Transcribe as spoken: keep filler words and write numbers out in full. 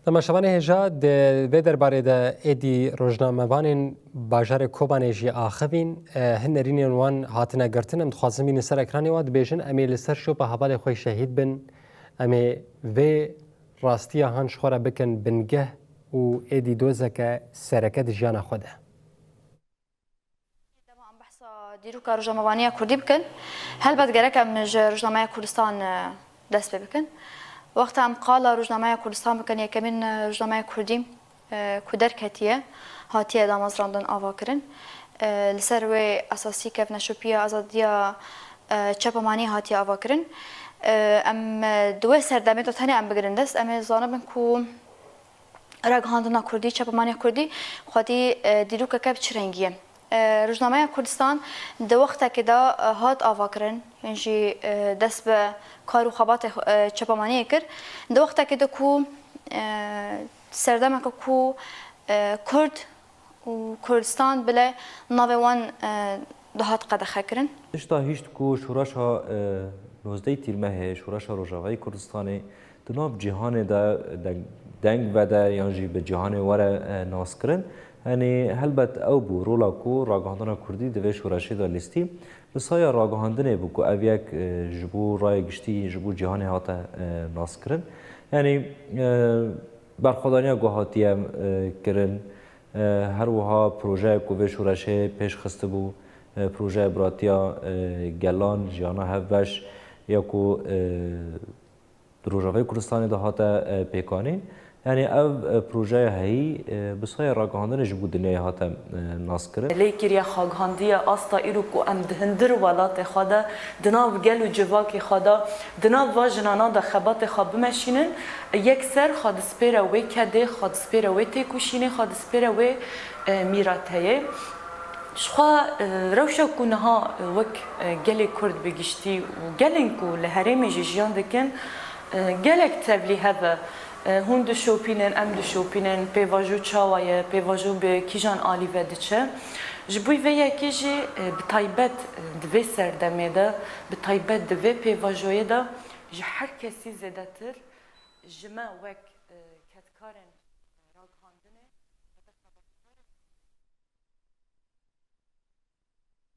Temaşevanê hêja, di vê derbarê de êdî rojnamevanên bajarê Kobanê jî axivîn, e, hin nerînên wan hatine girtin. Em dixwazin bînin ser ekranê wan, dibêjin, em ê li ser şopa hevalê xwe şehîd bin, em ê vê rastiya han ji xwe re bikin bingeh û êdî dozeke sereke di jiyana xwe de. Dema em behsa dîroka rojnamevaniya kurdî bikin, helbet gerek em ji rojnameya Kurdistan, e, dest pê bikin. Wexta em qala rojnameya Kurdistan bikin, yekemîn, e, rojnameya kurdî, e, ku derketiye, hatiye damezrandin, ava kirin. E, li ser wê esasî kevneşopiya azadiya, e, çepemanî hatiye ava kirin. E, em, e, di wê serdemê de tenê em bigirin dest, em ê zanibin ku ragihandina kurdî, çepemaniya kurdî xwedî, e, dîrokeke bi çi rengî ye? E, Rojnameya Kurdistan di wextekê de, e, hat avakirin, yan jî, e, dest bi kar û xebatê, e, çepemaniyê kir. Di wextekê de ku, e, serdemeke ku, e, Kurd û Kurdistan bile navê wan, e, dihat qedexekirin. Tişta hişt ku şoreşa, e, nozdehê Tîrmehê, şoreşa Rojavayê Kurdistanê di nav cîhanê de deng, deng vede yan jî bi cîhanê were, e, naskirin. Yanî helbet ew bû rola ku ragihandina kurdî di vê şoreşê de lîstî. Bi saya ragihandinê bû ku ev yek, e, ji bo raya giştî, ji bo cîhanê hate, e, naskirin. Yanî, e, berxwedaniya ku hatiye, e, kirin, e, her wiha projeyek ku vê şoreşê pêş xistibû, e, projeya biratiya, e, gelan, jiyana hevbeş ya ku, e, di Rojavayê Kurdistanê de hate, e, pêkanîn. Yanî ev, e, projeya heyî, e, bi saya ragihandinê ji bo dinyayê hate, e, naskirin. Lê kiriye xagihandiye asta îro ku em di hundir welatê xwe de, di nav gel û civakê xwe de, di nav va jinana de xebatê xwe bimeşînin, yekser xwe dispêre wê kedê, xwe dispêre wê têkoşînê, xwe dispêre wê, e, mîrateyê. Ji xwe, e, rewşa ku niha, e, wek, e, gelê Kurd bi giştî û gelên ku li herêmê jî jiyan dikin, e, gelek tevlîhev e. E, hûn dişopînin, em dişopînin, pêvajo çawa ye, pêvajo bi kîjan alî ve diçe? Ji bo vê yekê jî, e, bi taybet, e, di vê serdemê de, bi taybet di vê pêvajoyê de ji her kesî zêdetir ji me wek, e, kedkarên